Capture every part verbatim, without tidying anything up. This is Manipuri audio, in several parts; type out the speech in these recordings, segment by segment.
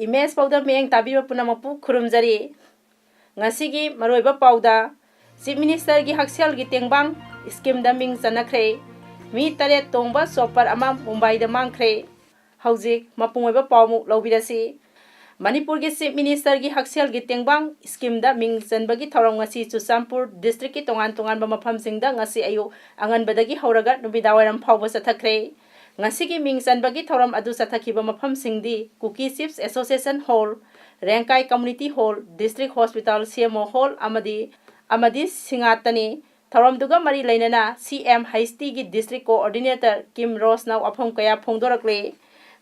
Image ꯄꯥꯎꯗ ꯃꯤꯠꯌꯦꯡ ꯇꯥꯕꯤꯕ ꯄꯨꯝꯅꯃꯛꯄꯨ ꯈꯨꯔꯨꯝꯖꯔꯤ꯫ ꯉꯁꯤꯒꯤ ꯃꯔꯨꯑꯣꯏꯕ ꯄꯥꯎꯗ, Chief Ministerꯒꯤ ꯍꯛꯁꯦꯜꯒꯤ ꯇꯦꯡꯕꯥꯡ schemeꯗ ꯃꯤꯡ ꯆꯟꯅꯈ꯭ꯔꯦ꯫ ꯃꯤ ꯇꯔꯦꯠ ꯇꯣꯡꯕ chopper ꯑꯃ ꯃꯨꯝꯕꯥꯏꯗ ꯃꯥꯡꯈ꯭ꯔꯦ꯫ ꯍꯧꯖꯤꯛ ꯃꯄꯨꯡ ꯑꯣꯏꯕ ꯄꯥꯎꯃꯨꯛ ꯂꯧꯕꯤꯔꯁꯤ꯫ ꯃꯅꯤꯄꯨꯔꯒꯤ Chief Ministerꯒꯤ ꯍꯛꯁꯦꯜꯒꯤ ꯇꯦꯡꯕꯥꯡ schemeꯗ ꯃꯤꯡ ꯆꯟꯕꯒꯤ ꯊꯧꯔꯝ ꯉꯁꯤ ꯆꯨꯔꯆꯥꯟꯄꯨꯔ districtꯀꯤ ꯇꯣꯉꯥꯟ ꯇꯣꯉꯥꯟꯕ ꯃꯐꯝꯁꯤꯡꯗ ꯉꯁꯤ ꯑꯌꯨꯛ ꯑꯉꯟꯕꯗꯒꯤ ꯍꯧꯔꯒ ꯅꯨꯃꯤꯗꯥꯡꯋꯥꯏꯔꯝ ꯐꯥꯎꯕ ꯆꯠꯊꯈ꯭ꯔꯦ꯫ ꯉꯁꯤꯒꯤ ꯃꯤꯡ ꯆꯟꯕꯒꯤ ꯊꯧꯔꯝ ꯑꯗꯨ ꯆꯠꯊꯈꯤꯕ ꯃꯐꯝꯁꯤꯡꯗꯤ Kuki Chiefs Association Hall, ꯔꯦꯡꯀꯥꯏ Community Hall, District Hospital, CMO Hall ꯑꯃꯗꯤ, ꯑꯃꯗꯤ ꯁꯤꯡꯉꯥꯠꯇꯅꯤ꯫ ꯊꯧꯔꯝꯗꯨꯒ ꯃꯔꯤ ꯂꯩꯅꯅ CMHTꯒꯤ District Coordinator ꯀꯤꯝ ꯔꯣꯁꯅ ꯋꯥꯐꯝ ꯀꯌꯥ ꯐꯣꯡꯗꯣꯔꯛꯂꯦ꯫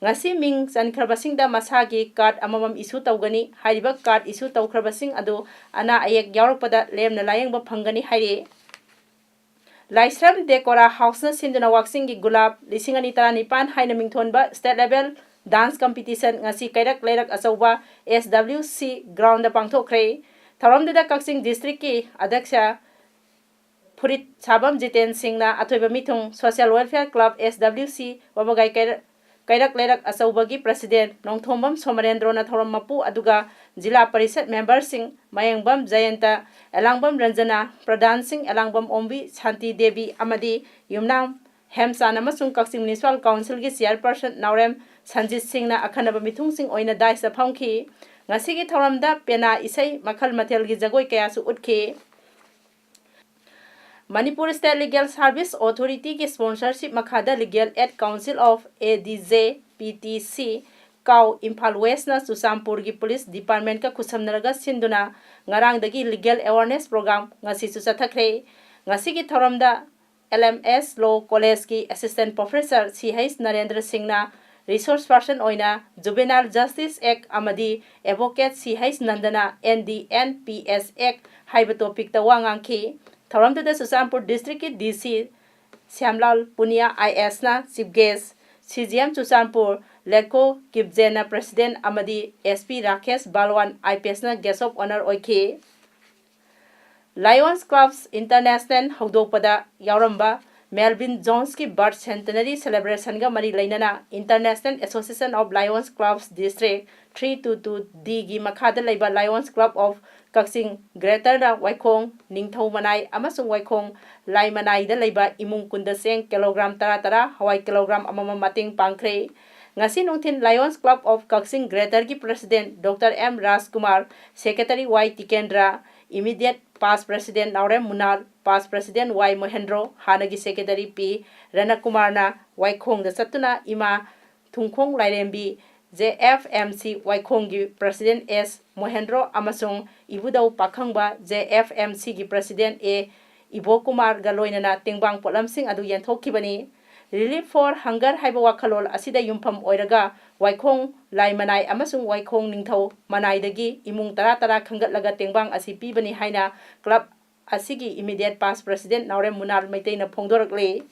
ꯉꯁꯤ ꯃꯤꯡ ꯆꯟꯈ꯭ꯔꯕꯁꯤꯡꯗ ꯃꯁꯥꯒꯤ card ꯑꯃꯃꯝ issue ꯇꯧꯒꯅꯤ꯫ ꯍꯥꯏꯔꯤꯕ card issue ꯇꯧꯈ꯭ꯔꯕꯁꯤꯡ ꯑꯗꯨ ꯑꯅꯥ ꯑꯌꯦꯛ ꯌꯥꯎꯔꯛꯄꯗ ꯂꯦꯝꯅ ꯂꯥꯌꯦꯡꯕ ꯐꯪꯒꯅꯤ ꯍꯥꯏꯔꯤ꯫ ꯂꯥꯏꯁ꯭ꯔꯝ ꯗꯦꯀꯣꯔꯥ ꯍꯥꯎꯁꯅ ꯁꯤꯟꯗꯨꯅ ꯋꯥꯛꯆꯤꯡꯒꯤ ꯒꯨꯂꯥꯞ ꯂꯤꯁꯤꯡ ꯑꯅꯤ ꯇꯔꯥꯅꯤꯄꯥꯟ ꯍꯥꯏꯅ ꯃꯤꯡꯊꯣꯟꯕ state level dance competition ꯉꯁꯤ ꯀꯩꯔꯛ ꯂꯩꯔꯛ ꯑꯆꯧꯕ SWC groundꯗ ꯄꯥꯡꯊꯣꯛꯈ꯭ꯔꯦ꯫ ꯊꯧꯔꯝꯗꯨꯗ ꯀꯛꯆꯤꯡ districtꯀꯤ ꯑꯗ꯭ꯌꯛꯁ ꯐꯨꯔꯤꯠ ꯁꯥꯕꯝ ꯖꯤꯇꯦꯟ ꯁꯤꯡꯅ ꯑꯊꯣꯏꯕ ꯃꯤꯊꯨꯡ, Social Welfare Club SWC ꯋꯥꯕꯒꯥꯏ ꯀꯩꯔ-, ꯀꯩꯔꯛ ꯂꯩꯔꯛ ꯑꯆꯧꯕꯒꯤ president ꯅꯣꯡꯊꯣꯝꯕꯝ ꯁꯣꯃꯔꯦꯟꯗ꯭ꯔꯣꯅ ꯊꯧꯔꯝ ꯃꯄꯨ ꯑꯗꯨꯒ ꯖꯤꯂꯥ ꯄꯔꯤꯁꯠ memberꯁꯤꯡ ꯃꯌꯦꯡꯕꯝ ꯖꯌꯟꯇ, ꯑꯦꯂꯥꯡꯕꯝ ꯔꯟꯖꯅꯥ, ꯄ꯭ꯔꯙꯥꯟꯁꯤꯡ ꯑꯦꯂꯥꯡꯕꯝ ꯑꯣꯝꯕꯤ ꯁꯥꯟꯇꯤ ꯗꯦꯕꯤ ꯑꯃꯗꯤ ꯌꯨꯝꯅꯥꯝ ꯍꯦꯝꯆꯥꯟ ꯑꯃꯁꯨꯡ ꯀꯛꯆꯤꯡ Municipal Councilꯒꯤ chairperson ꯅꯥꯎꯔꯦꯝ ꯁꯟꯖꯤꯠ ꯁꯤꯡꯅ ꯑꯈꯟꯅꯕ ꯃꯤꯊꯨꯡꯁꯤꯡ ꯑꯣꯏꯅ daistaꯐꯝꯈꯤ꯫ ꯉꯁꯤꯒꯤ ꯊꯧꯔꯝꯗ ꯄꯦꯅꯥ ꯏꯁꯩ ꯃꯈꯜ ꯃꯊꯦꯜꯒꯤ ꯖꯒꯣꯏ ꯀꯌꯥꯁꯨ ꯎꯠꯈꯤ꯫ Manipur State Legal Service Authorityꯒꯤ sponsorship ꯃꯈꯥꯗ Legal Aid Council of ADJ, PTC, CAO, Imphal Westꯅ ꯆꯨꯔꯆꯥꯟꯄꯨꯔꯒꯤ police departmentꯀ ꯈꯨꯠꯁꯝꯅꯔꯒ ꯁꯤꯟꯗꯨꯅ ꯉꯔꯥꯡꯗꯒꯤ legal awareness program ꯉꯁꯤꯁꯨ ꯆꯠꯊꯈ꯭ꯔꯦ꯫ ꯉꯁꯤꯒꯤ ꯊꯧꯔꯝꯗ LMS Law Collegeꯀꯤ Assistant Professor CH Narendra ꯁꯤꯡꯅ resource person ꯑꯣꯏꯅ Juvenile Justice Act ꯑꯃꯗꯤ Advocate C H Nandana and the N P S Act ꯍꯥꯏꯕ topic ꯇ ꯋꯥ ꯉꯥꯡꯈꯤ꯫ ꯊꯧꯔꯝꯗꯨꯗ ꯆꯨꯔꯆꯥꯟꯄꯨꯔ district ꯀꯤ D C ꯁ꯭ꯌꯥꯝꯂꯥꯜ Punia I A S ꯅ chief guest, C G M Churachandpur ꯂꯦꯀꯣ ꯀꯤꯞꯖꯦꯟꯅ president ꯑꯃꯗꯤ S P Rakesh ꯕꯥꯜꯋꯥꯟ I P S ꯅ guest of honour ꯑꯣꯏꯈꯤ꯫ Lions Clubs International ꯍꯧꯗꯣꯛꯄꯗ ꯌꯥꯎꯔꯝꯕ Melvin Jones ꯀꯤ birth centenary celebration ꯒ ꯃꯔꯤ ꯂꯩꯅꯅ International Association of Lions Clubs District three two two D ꯒꯤ ꯃꯈꯥꯗ ꯂꯩꯕ Lions Club of Kakching Greater ꯅ ꯋꯥꯏꯈꯣꯡ, ꯅꯤꯡꯊꯧ ꯃꯅꯥꯏ ꯑꯃꯁꯨꯡ ꯋꯥꯏꯈꯣꯡ ꯂꯥꯏꯃꯅꯥꯏꯗ ꯂꯩꯕ ꯏꯃꯨꯡ ꯀꯨꯟꯗ ꯆꯦꯡ kilogram ꯇꯔꯥ ꯇꯔꯥ, ꯍꯋꯥꯏ kilogram ꯑꯃꯃꯝ ꯃꯇꯦꯡ ꯄꯥꯡꯈ꯭ꯔꯦ꯫ ꯉꯁꯤ ꯅꯨꯡꯊꯤꯜ Lions Club of Kakching Greater ꯒꯤ president Doctor M ꯔꯥꯖꯀꯨꯃꯥꯔ, secretary Y Tikendra, immediate past president ꯅꯥꯎꯔꯦꯝ ꯃꯨꯅꯥꯜ, past president Y ꯃꯣꯍꯦꯟꯗ꯭ꯔꯣ, ꯍꯥꯟꯅꯒꯤ secretary P ꯔꯅꯀꯨꯃꯥꯔꯅ ꯋꯥꯏꯈꯣꯡꯗ ꯆꯠꯇꯨꯅ ꯏꯃꯥ ꯊꯨꯡꯈꯣꯡ ꯂꯥꯏꯔꯦꯝꯕꯤ, J F M C ꯋꯥꯏꯈꯣꯡꯒꯤ president S ꯃꯣꯍꯦꯟꯗ꯭ꯔꯣ ꯑꯃꯁꯨꯡ ꯏꯕꯨꯙꯧ ꯄꯥꯈꯪꯕ, J F M C ꯒꯤ president A ꯏꯕꯣꯀꯨꯃꯥꯔꯒ ꯂꯣꯏꯅꯅ ꯇꯦꯡꯕꯥꯡ ꯄꯣꯠꯂꯝꯁꯤꯡ ꯑꯗꯨ ꯌꯦꯟꯊꯣꯛꯈꯤꯕꯅꯤ꯫ Relief for Hunger ꯍꯥꯏꯕ ꯋꯥꯈꯜꯂꯣꯟ ꯑꯁꯤꯗ ꯌꯨꯝꯐꯝ ꯑꯣꯏꯔꯒ ꯋꯥꯏꯈꯣꯡ ꯂꯥꯏꯃꯅꯥꯏ ꯑꯃꯁꯨꯡ ꯋꯥꯏꯈꯣꯡ ꯅꯤꯡꯊꯧ ꯃꯅꯥꯏꯗꯒꯤ ꯏꯃꯨꯡ ꯇꯔꯥ ꯇꯔꯥ ꯈꯟꯒꯠꯂꯒ ꯇꯦꯡꯕꯥꯡ ꯑꯁꯤ ꯄꯤꯕꯅꯤ ꯍꯥꯏꯅ club ꯑꯁꯤꯒꯤ immediate past president ꯅꯥꯎꯔꯦꯝ ꯃꯨꯅꯥꯜ ꯃꯩꯇꯩꯅ ꯐꯣꯡꯗꯣꯔꯛꯂꯤ꯫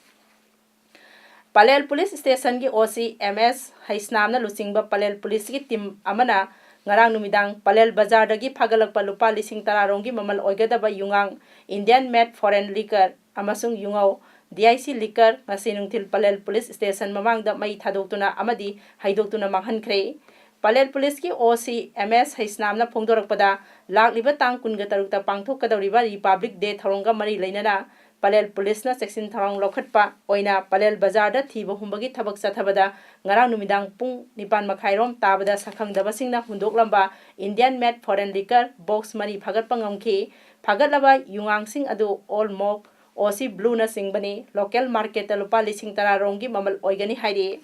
ꯄꯂꯦꯜ Police Station ꯒꯤ O C M S ꯍꯩꯁꯅꯥꯝꯅ ꯂꯨꯆꯤꯡꯕ ꯄꯂꯦꯜ Police ꯀꯤ team ꯑꯃꯅ ꯉꯔꯥꯡ ꯅꯨꯃꯤꯗꯥꯡ ꯄꯂꯦꯜ ꯕꯖꯥꯔꯗꯒꯤ ꯐꯥꯒꯠꯂꯛꯄ ꯂꯨꯄꯥ ꯂꯤꯁꯤꯡ ꯇꯔꯥ ꯔꯣꯝꯒꯤ ꯃꯃꯜ ꯑꯣꯏꯒꯗꯕ ꯌꯨꯉꯥꯡ, Indian made foreign liquor, ꯑꯃꯁꯨꯡ ꯌꯨꯉꯧ, D I C liquor, ꯉꯁꯤ ꯅꯨꯡꯊꯤꯜ ꯄꯂꯦꯜ Police Station ꯃꯃꯥꯡꯗ ꯃꯩ ꯊꯥꯗꯣꯛꯇꯨꯅ ꯑꯃꯗꯤ ꯍꯩꯗꯣꯛꯇꯨꯅ ꯃꯥꯡꯍꯟꯈ꯭ꯔꯦ꯫ ꯄꯂꯦꯜ Police ꯀꯤ O C M S ꯍꯩꯁꯅꯥꯝꯅ ꯐꯣꯡꯗꯣꯔꯛꯄꯗ, ꯂꯥꯛꯂꯤꯕ ꯇꯥꯡ ꯀꯨꯟꯒ ꯇꯔꯨꯛꯇ ꯄꯥꯡꯊꯣꯛꯀꯗꯧꯔꯤꯕ Republic Day ꯊꯧꯔꯝꯒ ꯃꯔꯤ ꯂꯩꯅꯅ ꯄꯂꯦꯜ Police ꯅ ꯆꯦꯛꯁꯤꯟ ꯊꯧꯔꯥꯡ ꯂꯧꯈꯠꯄ ꯑꯣꯏꯅ ꯄꯂꯦꯜ ꯕꯖꯥꯔꯗ ꯊꯤꯕ ꯍꯨꯝꯕꯒꯤ ꯊꯕꯛ ꯆꯠꯊꯕꯗ ꯉꯔꯥꯡ ꯅꯨꯃꯤꯗꯥꯡ ꯄꯨꯡ ꯅꯤꯄꯥꯟ ꯃꯈꯥꯏꯔꯣꯝ ꯇꯥꯕꯗ ꯁꯛꯈꯪꯗꯕꯁꯤꯡꯅ ꯍꯨꯟꯗꯣꯛꯂꯝꯕ Indian made foreign liquor box ꯃꯔꯤ ꯐꯥꯒꯠꯄ ꯉꯝꯈꯤ꯫ ꯐꯥꯒꯠꯂꯕ ꯌꯨꯉꯥꯡꯁꯤꯡ ꯑꯗꯨ Old Mok, O C Blue ꯅꯆꯤꯡꯕꯅꯤ꯫ Local market ꯇ ꯂꯨꯄꯥ ꯂꯤꯁꯤꯡ ꯇꯔꯥ ꯔꯣꯝꯒꯤ ꯃꯃꯜ ꯑꯣꯏꯒꯅꯤ ꯍꯥꯏꯔꯤ꯫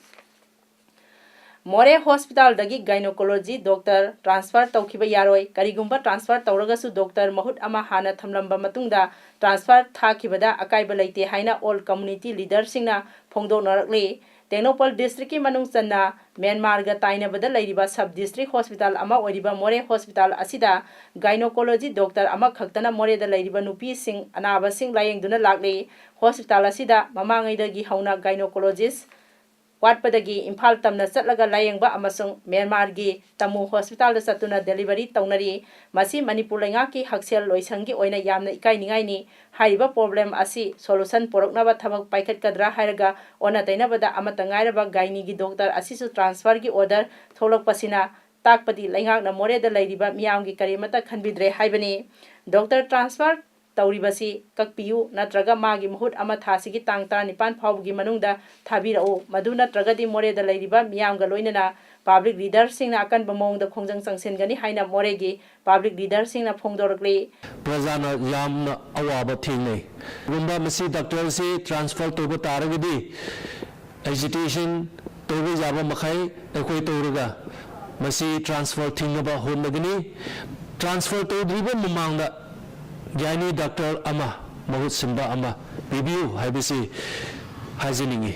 ꯃꯣꯔꯦ Hospital ꯗꯒꯤ gynecology doctor transfer ꯇꯧꯈꯤꯕ ꯌꯥꯔꯣꯏ꯫ ꯀꯔꯤꯒꯨꯝꯕ transfer ꯇꯧꯔꯒꯁꯨ doctor ꯃꯍꯨꯠ ꯑꯃ ꯍꯥꯟꯅ ꯊꯝꯂꯝꯕ ꯃꯇꯨꯡꯗ transfer ꯊꯥꯈꯤꯕꯗ ꯑꯀꯥꯏꯕ ꯂꯩꯇꯦ ꯍꯥꯏꯅ all community leader ꯁꯤꯡꯅ ꯐꯣꯡꯗꯣꯛꯅꯔꯛꯂꯤ꯫ ꯇꯦꯡꯅꯧꯄꯜ district ꯀꯤ ꯃꯅꯨꯡ ꯆꯟꯅ ꯃ꯭ꯌꯥꯟꯃꯥꯔꯒ ꯇꯥꯏꯅꯕꯗ ꯂꯩꯔꯤꯕ sub district hospital ꯑꯃ ꯑꯣꯏꯔꯤꯕ ꯃꯣꯔꯦ hospital ꯑꯁꯤꯗ gynecology doctor ꯑꯃꯈꯛꯇꯅ ꯃꯣꯔꯦꯗ ꯂꯩꯔꯤꯕ ꯅꯨꯄꯤꯁꯤꯡ, ꯑꯅꯥꯕꯁꯤꯡ ꯂꯥꯌꯦꯡꯗꯨꯅ ꯂꯥꯛꯂꯤ꯫ Hospital ꯑꯁꯤꯗ ꯃꯃꯥꯡꯉꯩꯗꯒꯤ ꯍꯧꯅ gynecologist ꯋꯥꯠꯄꯗꯒꯤ ꯏꯝꯐꯥꯜ ꯇꯝꯅ ꯆꯠꯂꯒ ꯂꯥꯌꯦꯡꯕ ꯑꯃꯁꯨꯡ ꯃ꯭ꯌꯥꯟꯃꯥꯔꯒꯤ ꯇꯃꯨ hospital ꯗ ꯆꯠꯇꯨꯅ delivery ꯇꯧꯅꯔꯤ꯫ ꯃꯁꯤ ꯃꯅꯤꯄꯨꯔ ꯂꯩꯉꯥꯛꯀꯤ ꯍꯛꯁꯦꯜ ꯂꯣꯏꯁꯪꯒꯤ ꯑꯣꯏꯅ ꯌꯥꯝꯅ ꯏꯀꯥꯏꯅꯤꯡꯉꯥꯏꯅꯤ꯫ ꯍꯥꯏꯔꯤꯕ problem ꯑꯁꯤ solution ꯄꯨꯔꯛꯅꯕ ꯊꯕꯛ ꯄꯥꯏꯈꯠꯀꯗ꯭ꯔꯥ ꯍꯥꯏꯔꯒ ꯑꯣꯟꯅ ꯇꯩꯅꯕꯗ ꯑꯃꯠꯇ ꯉꯥꯏꯔꯕ gynae ꯒꯤ doctor ꯑꯁꯤꯁꯨ transfer ꯒꯤ order ꯊꯣꯛꯂꯛꯄꯁꯤꯅ ꯇꯥꯛꯄꯗꯤ ꯂꯩꯉꯥꯛꯅ ꯃꯣꯔꯦꯗ ꯂꯩꯔꯤꯕ ꯃꯤꯌꯥꯝꯒꯤ ꯀꯔꯤꯃꯠꯇ ꯈꯟꯕꯤꯗ꯭ꯔꯦ ꯍꯥꯏꯕꯅꯤ꯫ Doctor transfer ꯇꯧꯔꯤꯕꯁꯤ ꯀꯛꯄꯤꯌꯨ, ꯅꯠꯇ꯭ꯔꯒ ꯃꯥꯒꯤ ꯃꯍꯨꯠ ꯑꯃ ꯊꯥꯁꯤꯒꯤ ꯇꯥꯡ ꯇꯔꯥꯅꯤꯄꯥꯟ ꯐꯥꯎꯕꯒꯤ ꯃꯅꯨꯡꯗ ꯊꯥꯕꯤꯔꯛꯎ꯫ ꯃꯗꯨ ꯅꯠꯇ꯭ꯔꯒꯗꯤ ꯃꯣꯔꯦꯗ ꯂꯩꯔꯤꯕ ꯃꯤꯌꯥꯝꯒ ꯂꯣꯏꯅꯅ public leader ꯁꯤꯡꯅ ꯑꯀꯟꯕ ꯃꯑꯣꯡꯗ ꯈꯣꯡꯖꯪ ꯆꯪꯁꯤꯟꯒꯅꯤ ꯍꯥꯏꯅ ꯃꯣꯔꯦꯒꯤ public leader ꯁꯤꯡꯅ ꯐꯣꯡꯗꯣꯔꯛꯂꯤ꯫ ꯄ꯭ꯔꯖꯥꯅ ꯌꯥꯝꯅ ꯑꯋꯥꯕ ꯊꯦꯡꯅꯩ꯫ ꯀꯔꯤꯒꯨꯝꯕ ꯃꯁꯤ doctor ꯁꯤ transfer ꯇꯧꯕ ꯇꯥꯔꯒꯗꯤ agitation ꯇꯧꯕ ꯌꯥꯕ ꯃꯈꯩ ꯑꯩꯈꯣꯏ ꯇꯧꯔꯒ ꯃꯁꯤ transfer ꯊꯤꯡꯅꯕ ꯍꯣꯠꯅꯒꯅꯤ꯫ Transfer ꯇꯧꯗ꯭ꯔꯤꯕ ꯃꯃꯥꯡꯗ gynae doctor ꯑꯃ ꯃꯍꯨꯠ ꯁꯤꯟꯕ ꯑꯃ ꯄꯤꯕꯤꯌꯨ ꯍꯥꯏꯕꯁꯤ ꯍꯥꯏꯖꯅꯤꯡꯏ꯫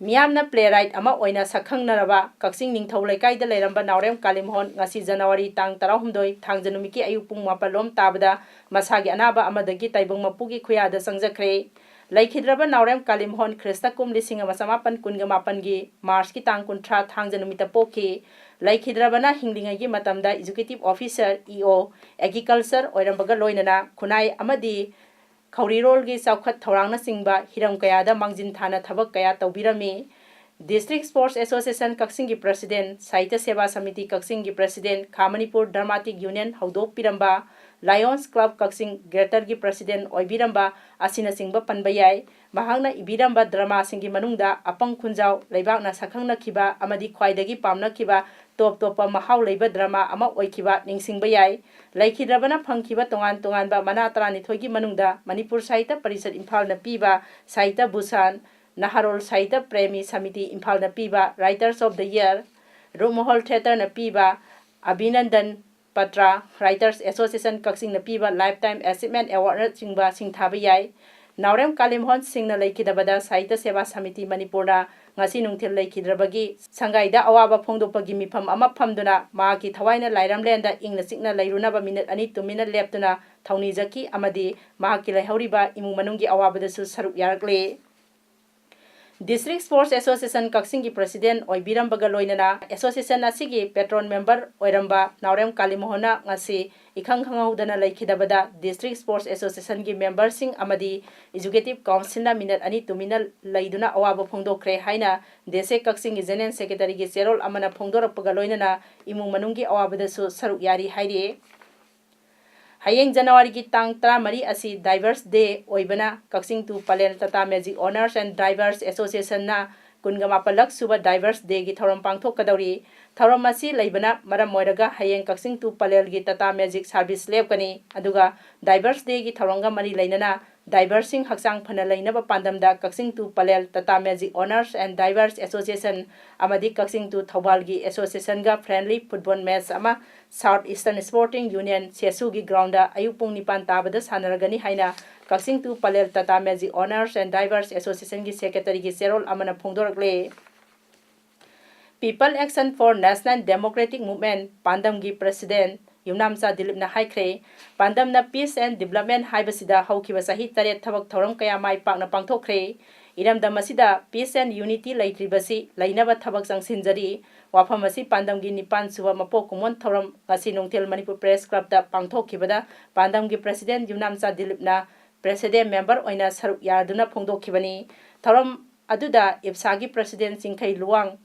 ꯃꯤꯌꯥꯝꯅ playwright ꯑꯃ ꯑꯣꯏꯅ ꯁꯛꯈꯪꯅꯔꯕ ꯀꯛꯆꯤꯡ ꯅꯤꯡꯊꯧ ꯂꯩꯀꯥꯏꯗ ꯂꯩꯔꯝꯕ ꯅꯥꯎꯔꯦꯝ ꯀꯥꯂꯤꯃꯣꯍꯟ ꯉꯁꯤ January ꯇꯥꯡ ꯇꯔꯥꯍꯨꯝꯗꯣꯏ ꯊꯥꯡꯖ ꯅꯨꯃꯤꯠꯀꯤ ꯑꯌꯨꯛ ꯄꯨꯡ ꯃꯥꯄꯜ ꯂꯣꯝ ꯇꯥꯕꯗ ꯃꯁꯥꯒꯤ ꯑꯅꯥꯕ ꯑꯃꯗꯒꯤ ꯇꯥꯏꯕꯪ ꯃꯄꯨꯒꯤ ꯈꯨꯌꯥꯗ ꯆꯪꯖꯈ꯭ꯔꯦ꯫ ꯂꯩꯈꯤꯗ꯭ꯔꯕ ꯅꯥꯎꯔꯦꯝ ꯀꯥꯂꯤꯃꯣꯍꯟ ꯈ꯭ꯔꯤꯁꯇ ꯀꯨꯝ ꯂꯤꯁꯤꯡ ꯑꯃ ꯆꯃꯥꯄꯟ ꯀꯨꯟꯒ ꯃꯥꯄꯟꯒꯤ March ꯀꯤ ꯇꯥꯡ ꯀꯨꯟꯊ꯭ꯔꯥ ꯊꯥꯡꯖ ꯅꯨꯃꯤꯠꯇ ꯄꯣꯛꯈꯤ꯫ ꯂꯩꯈꯤꯗ꯭ꯔꯕꯅ ꯍꯤꯡꯂꯤꯉꯩꯒꯤ ꯃꯇꯝꯗ executive officer, E O, agriculture ꯑꯣꯏꯔꯝꯕꯒ ꯂꯣꯏꯅꯅ ꯈꯨꯟꯅꯥꯏ ꯑꯃꯗꯤ ꯈꯧꯔꯤꯔꯣꯜꯒꯤ ꯆꯥꯎꯈꯠ ꯊꯧꯔꯥꯡꯅꯆꯤꯡꯕ ꯍꯤꯔꯝ ꯀꯌꯥꯗ ꯃꯥꯡꯖꯤꯟ ꯊꯥꯅ ꯊꯕꯛ ꯀꯌꯥ ꯇꯧꯕꯤꯔꯝꯃꯤ꯫ District Sports Association ꯀꯛꯆꯤꯡꯒꯤ President, ꯁꯥꯍꯤꯇ꯭ꯌ ꯁꯦꯕꯥ ꯁꯃꯤꯇꯤ ꯀꯛꯆꯤꯡꯒꯤ President, ꯈꯥ Manipur Dramatic Union ꯍꯧꯗꯣꯛꯄꯤꯔꯝꯕ, Lions Club ꯀꯛꯆꯤꯡ Greater ꯒꯤ President ꯑꯣꯏꯕꯤꯔꯝꯕ ꯑꯁꯤꯅꯆꯤꯡꯕ ꯄꯟꯕ ꯌꯥꯏ꯫ ꯃꯍꯥꯛꯅ ꯏꯕꯤꯔꯝꯕ drama ꯁꯤꯡꯒꯤ ꯃꯅꯨꯡꯗ ꯑꯄꯪ ꯈꯨꯟꯖꯥꯎ, ꯂꯩꯕꯥꯛꯅ ꯁꯛꯈꯪꯅꯈꯤꯕ ꯑꯃꯗꯤ ꯈ꯭ꯋꯥꯏꯗꯒꯤ ꯄꯥꯝꯅꯈꯤꯕ ꯇꯣꯞ ꯇꯣꯞꯄ ꯃꯍꯥꯎ ꯂꯩꯕ drama ꯑꯃ ꯑꯣꯏꯈꯤꯕ ꯅꯤꯡꯁꯤꯡꯕ ꯌꯥꯏ꯫ ꯂꯩꯈꯤꯗ꯭ꯔꯕꯅ ꯐꯪꯈꯤꯕ ꯇꯣꯉꯥꯟ ꯇꯣꯉꯥꯟꯕ ꯃꯅꯥ ꯇꯔꯥꯅꯤꯊꯣꯏꯒꯤ ꯃꯅꯨꯡꯗ ꯃꯅꯤꯄꯨꯔ ꯁꯥꯍꯤꯇ꯭ꯌ ꯄꯔꯤꯁꯠ ꯏꯝꯐꯥꯜꯅ ꯄꯤꯕ ꯁꯥꯍꯤꯇ꯭ꯌ ꯚꯨꯁꯥꯟ, ꯅꯍꯥꯔꯣꯜ ꯁꯥꯍꯤꯇ꯭ꯌ ꯄ꯭ꯔꯦꯃꯤ ꯁꯃꯤꯇꯤ ꯏꯝꯐꯥꯜꯅ ꯄꯤꯕ Writers of the Year, ꯔꯨꯞꯃꯍꯜ Theatre ꯅ ꯄꯤꯕ ꯑꯚꯤꯅꯟꯗꯟ ꯄꯇ꯭ꯔ, Writers Association ꯀꯛꯆꯤꯡꯅ ꯄꯤꯕ Lifetime Achievement Award ꯅꯆꯤꯡꯕ ꯁꯤꯡꯊꯥꯕ ꯌꯥꯏ꯫ ꯅꯥꯎꯔꯦꯝ ꯀꯥꯂꯤꯃꯣꯍꯟ ꯁꯤꯡꯅ ꯂꯩꯈꯤꯗꯕꯗ ꯁꯥꯍꯤꯇ꯭ꯌ ꯁꯦꯕꯥ ꯁꯃꯤꯇꯤ ꯃꯅꯤꯄꯨꯔꯅ ꯉꯁꯤ ꯅꯨꯡꯊꯤꯜ ꯂꯩꯈꯤꯗ꯭ꯔꯕꯒꯤ ꯁꯪꯒꯥꯏꯗ ꯑꯋꯥꯕ ꯐꯣꯡꯗꯣꯛꯄꯒꯤ ꯃꯤꯐꯝ ꯑꯃ ꯐꯝꯗꯨꯅ ꯃꯍꯥꯛꯀꯤ ꯊꯋꯥꯏꯅ ꯂꯥꯏꯔꯝꯂꯦꯟꯗ ꯏꯪꯅ ꯆꯤꯛꯅ ꯂꯩꯔꯨꯅꯕ ꯃꯤꯅꯠ ꯑꯅꯤ ꯇꯨꯃꯤꯟꯅ ꯂꯦꯞꯇꯨꯅ ꯊꯧꯅꯤꯖꯈꯤ ꯑꯃꯗꯤ ꯃꯍꯥꯛꯀꯤ ꯂꯩꯍꯧꯔꯤꯕ ꯏꯃꯨꯡ ꯃꯅꯨꯡꯒꯤ ꯑꯋꯥꯕꯗꯁꯨ ꯁꯔꯨꯛ ꯌꯥꯔꯛꯂꯦ꯫ District Sports Association ꯀꯛꯆꯤꯡꯒꯤ president ꯑꯣꯏꯕꯤꯔꯝꯕꯒ ꯂꯣꯏꯅꯅ association ꯑꯁꯤꯒꯤ patron member ꯑꯣꯏꯔꯝꯕ ꯅꯥꯎꯔꯦꯝ ꯀꯥꯂꯤꯃꯣꯍꯟꯅ ꯉꯁꯤ ꯏꯈꯪ ꯈꯪꯍꯧꯗꯅ ꯂꯩꯈꯤꯗꯕꯗ District Sports Associationꯒꯤ memberꯁꯤꯡ ꯑꯃꯗꯤ Executive Councilꯅ ꯃꯤꯅꯠ ꯑꯅꯤ ꯇꯨꯃꯤꯟꯅ ꯂꯩꯗꯨꯅ ꯑꯋꯥꯕ ꯐꯣꯡꯗꯣꯛꯈ꯭ꯔꯦ ꯍꯥꯏꯅ ꯗꯦꯁꯦ ꯀꯛꯆꯤꯡꯒꯤ General Secretaryꯒꯤ ꯆꯦꯔꯣꯜ ꯑꯃꯅ ꯐꯣꯡꯗꯣꯔꯛꯄꯒ ꯂꯣꯏꯅꯅ ꯏꯃꯨꯡ ꯃꯅꯨꯡꯒꯤ ꯑꯋꯥꯕꯗꯁꯨ ꯁꯔꯨꯛ ꯌꯥꯔꯤ ꯍꯥꯏꯔꯤ꯫ ꯍꯌꯦꯡ ꯖꯅꯋꯥꯔꯤꯒꯤ ꯇꯥꯡ ꯇꯔꯥꯃꯔꯤ ꯑꯁꯤ Drivers Day ꯑꯣꯏꯕꯅ ꯀꯛꯆꯤꯡ to Pallel Tata Magic Owners and Drivers Associationꯅ ꯀꯨꯟꯒ ꯃꯥꯄꯜꯂꯛ ꯁꯨꯕ Drivers Dayꯒꯤ ꯊꯧꯔꯝ ꯄꯥꯡꯊꯣꯛꯀꯗꯧꯔꯤ꯫ ꯊꯧꯔꯝ ꯑꯁꯤ ꯂꯩꯕꯅ ꯃꯔꯝ ꯑꯣꯏꯔꯒ ꯍꯌꯦꯡ ꯀꯛꯆꯤꯡ to ꯄꯂꯦꯜꯒꯤ Tata Magic service ꯂꯦꯞꯀꯅꯤ꯫ ꯑꯗꯨꯒ Drivers Dayꯒꯤ ꯊꯧꯔꯝꯒ ꯃꯔꯤ ꯂꯩꯅꯅ driverꯁꯤꯡ ꯍꯛꯆꯥꯡ ꯐꯅ ꯂꯩꯅꯕ ꯄꯥꯟꯗꯝꯗ ꯀꯛꯆꯤꯡ to Pallel Tata Magic Owners and Drivers Association ꯑꯃꯗꯤ ꯀꯛꯆꯤꯡ to ꯊꯧꯕꯥꯜꯒꯤ associationꯒ friendly football match ꯑꯃ South Eastern Sporting Union ꯁꯦꯁꯨꯒꯤ groundꯗ ꯑꯌꯨꯛ ꯄꯨꯡ ꯅꯤꯄꯥꯟ ꯇꯥꯕꯗ ꯁꯥꯟꯅꯔꯒꯅꯤ ꯍꯥꯏꯅ ꯀꯛꯆꯤꯡ to Pallel Tata Magic Owners and Drivers Associationꯒꯤ secretaryꯒꯤ ꯆꯦꯔꯣꯜ ꯑꯃꯅ ꯐꯣꯡꯗꯣꯔꯛꯂꯦ꯫ People Action for National Democratic Movement ꯄꯥꯟꯗꯝꯒꯤ president ꯌꯨꯝꯅꯥꯝꯆꯥ ꯗꯤꯂꯤꯞꯅ ꯍꯥꯏꯈ꯭ꯔꯦ, ꯄꯥꯟꯗꯝꯅ peace and development ꯍꯥꯏꯕꯁꯤꯗ ꯍꯧꯈꯤꯕ ꯆꯍꯤ ꯇꯔꯦꯠ ꯊꯕꯛ ꯊꯧꯔꯝ ꯀꯌꯥ ꯃꯥꯏ ꯄꯥꯛꯅ ꯄꯥꯡꯊꯣꯛꯈ꯭ꯔꯦ꯫ ꯏꯔꯝꯗꯝ ꯑꯁꯤꯗ peace and unity ꯂꯩꯇ꯭ꯔꯤꯕꯁꯤ ꯂꯩꯅꯕ ꯊꯕꯛ ꯆꯪꯁꯤꯟꯖꯔꯤ꯫ ꯋꯥꯐꯝ ꯑꯁꯤ ꯄꯥꯟꯗꯝꯒꯤ ꯅꯤꯄꯥꯟ ꯁꯨꯕ ꯃꯄꯣꯛ ꯀꯨꯝꯑꯣꯟ ꯊꯧꯔꯝ ꯉꯁꯤ ꯅꯨꯡꯊꯤꯜ Manipur Press Clubꯇ ꯄꯥꯡꯊꯣꯛꯈꯤꯕꯗ ꯄꯥꯟꯗꯝꯒꯤ president ꯌꯨꯝꯅꯥꯝꯆꯥ ꯗꯤꯂꯤꯞꯅ president member ꯑꯣꯏꯅ ꯁꯔꯨꯛ ꯌꯥꯗꯨꯅ ꯐꯣꯡꯗꯣꯛꯈꯤꯕꯅꯤ꯫ ꯊꯧꯔꯝ ꯑꯗꯨꯗ ꯏꯞꯁꯥꯒꯤ president ꯆꯤꯡꯈꯩ ꯂꯨꯋꯥꯡ,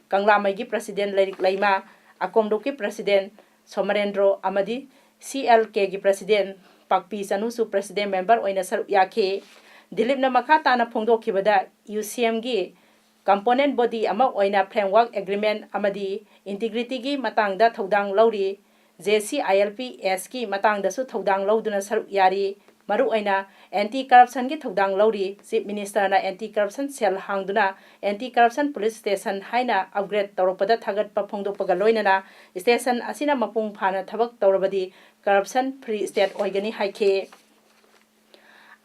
ꯀꯪꯂꯥꯃꯩꯒꯤ president ꯂꯩꯔꯤꯛ ꯂꯩꯃ, ꯑꯀꯣꯝꯂꯨꯞꯀꯤ president ꯁꯣꯃꯔꯦꯟꯗ꯭ꯔꯣ ꯑꯃꯗꯤ C L Kꯒꯤ president ꯄꯥꯛꯄꯤ ꯆꯅꯨꯁꯨ president member ꯑꯣꯏꯅ ꯁꯔꯨꯛ ꯌꯥꯈꯤ꯫ ꯗꯤꯂꯤꯞꯅ ꯃꯈꯥ ꯇꯥꯅ ꯐꯣꯡꯗꯣꯛꯈꯤꯕꯗ, UCMꯒꯤ component body ꯑꯃ ꯑꯣꯏꯅ framework agreement ꯑꯃꯗꯤ integrityꯒꯤ ꯃꯇꯥꯡꯗ ꯊꯧꯗꯥꯡ ꯂꯧꯔꯤ꯫ JCILPSꯀꯤ ꯃꯇꯥꯡꯗꯁꯨ ꯊꯧꯗꯥꯡ ꯂꯧꯗꯨꯅ ꯁꯔꯨꯛ ꯌꯥꯔꯤ꯫ ꯃꯔꯨꯑꯣꯏꯅ anti corruptionꯒꯤ ꯊꯧꯗꯥꯡ ꯂꯧꯔꯤ꯫ Chief Ministerꯅ anti corruption cell ꯍꯥꯡꯗꯨꯅ anti corruption police station ꯍꯥꯏꯅ upgrade ꯇꯧꯔꯛꯄꯗ ꯊꯥꯒꯠꯄ ꯐꯣꯡꯗꯣꯛꯄꯒ ꯂꯣꯏꯅꯅ station ꯑꯁꯤꯅ ꯃꯄꯨꯡ ꯐꯥꯅ ꯊꯕꯛ ꯇꯧꯔꯕꯗꯤ corruption free state ꯑꯣꯏꯒꯅꯤ ꯍꯥꯏꯈꯤ꯫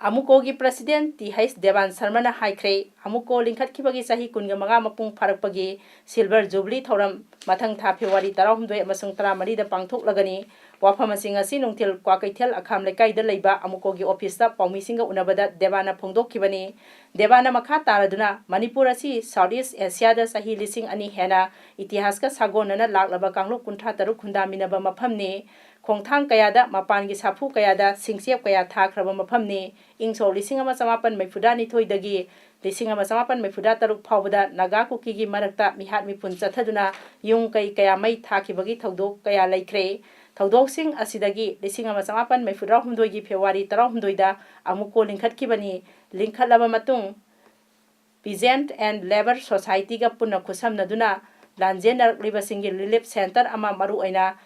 ꯑꯃꯨꯀꯣꯒꯤ president ꯇꯤ ꯍꯩꯆ ꯗꯦꯕꯥꯟ ꯁꯔꯃꯅ ꯍꯥꯏꯈ꯭ꯔꯦ, ꯑꯃꯨꯀꯣ ꯂꯤꯡꯈꯠꯈꯤꯕꯒꯤ ꯆꯍꯤ ꯀꯨꯟꯒ ꯃꯉꯥ ꯃꯄꯨꯡ ꯐꯥꯔꯛꯄꯒꯤ silver jubilee ꯊꯧꯔꯝ ꯃꯊꯪ ꯊꯥ February ꯇꯔꯥꯍꯨꯝꯗꯣꯏ ꯑꯃꯁꯨꯡ ꯇꯔꯥꯃꯔꯤꯗ ꯄꯥꯡꯊꯣꯛꯂꯒꯅꯤ꯫ ꯋꯥꯐꯝ ꯑꯁꯤ ꯉꯁꯤ ꯅꯨꯡꯊꯤꯜ ꯀ꯭ꯋꯥꯀꯩꯊꯦꯜ ꯑꯈꯥꯝ ꯂꯩꯀꯥꯏꯗ ꯂꯩꯕ ꯑꯃꯨꯀꯣꯒꯤ office ꯇ ꯄꯥꯎꯃꯤꯁꯤꯡꯒ ꯎꯅꯕꯗ ꯗꯦꯕꯥꯟꯅ ꯐꯣꯡꯗꯣꯛꯈꯤꯕꯅꯤ꯫ ꯗꯦꯕꯥꯟꯅ ꯃꯈꯥ ꯇꯥꯔꯗꯨꯅ, ꯃꯅꯤꯄꯨꯔ ꯑꯁꯤ South East Asia ꯗ ꯆꯍꯤ ꯂꯤꯁꯤꯡ ꯑꯅꯤ ꯍꯦꯟꯅ ꯏꯇꯤꯍꯥꯁꯀ ꯁꯥꯒꯣꯟꯅꯅ ꯂꯥꯛꯂꯕ ꯀꯥꯡꯂꯨꯞ ꯀꯨꯟꯊ꯭ꯔꯥ ꯇꯔꯨꯛ ꯈꯨꯟꯗꯥꯃꯤꯟꯅꯕ ꯃꯐꯝꯅꯤ꯫ ꯈꯣꯡꯊꯥꯡ ꯀꯌꯥꯗ, ꯃꯄꯥꯟꯒꯤ ꯁꯥꯐꯨ ꯀꯌꯥꯗ ꯁꯤꯡꯆꯦꯞ ꯀꯌꯥ ꯊꯥꯈ꯭ꯔꯕ ꯃꯐꯝꯅꯤ꯫ ꯏꯪ ꯁꯣꯛ ꯂꯤꯁꯤꯡ ꯑꯃ ꯆꯃꯥꯄꯟ ꯃꯔꯤꯐꯨꯇꯔꯥꯅꯤꯊꯣꯏꯗꯒꯤ ꯂꯤꯁꯤꯡ ꯑꯃ ꯆꯃꯥꯄꯟ ꯃꯔꯤꯐꯨꯇꯔꯥ ꯇꯔꯨꯛ ꯐꯥꯎꯕꯗ ꯅꯥꯒꯥ ꯀꯨꯀꯤꯒꯤ ꯃꯔꯛꯇ ꯃꯤꯍꯥꯠ ꯃꯤꯄꯨꯟ ꯆꯠꯊꯗꯨꯅ ꯌꯨꯝ ꯀꯩ ꯀꯌꯥ ꯃꯩ ꯊꯥꯈꯤꯕꯒꯤ ꯊꯧꯗꯣꯛ ꯀꯌꯥ ꯂꯩꯈ꯭ꯔꯦ꯫ ꯊꯧꯗꯣꯛꯁꯤꯡ ꯑꯁꯤꯗꯒꯤ ꯂꯤꯁꯤꯡ ꯑꯃ ꯆꯃꯥꯄꯟ ꯃꯔꯤꯐꯨꯇꯔꯥꯍꯨꯝꯗꯣꯏꯒꯤ February ꯇꯔꯥꯍꯨꯝꯗꯣꯏꯗ ꯑꯃꯨꯛꯀꯣ ꯂꯤꯡꯈꯠꯈꯤꯕꯅꯤ꯫ ꯂꯤꯡꯈꯠꯂꯕ ꯃꯇꯨꯡ, Peasant and Labour Society ꯒ ꯄꯨꯟꯅ ꯈꯨꯠꯁꯝꯅꯗꯨꯅ ꯂꯥꯟꯖꯦꯟꯅꯔꯛꯂꯤꯕꯁꯤꯡꯒꯤ relief centre ꯑꯃ, ꯃꯔꯨꯑꯣꯏꯅ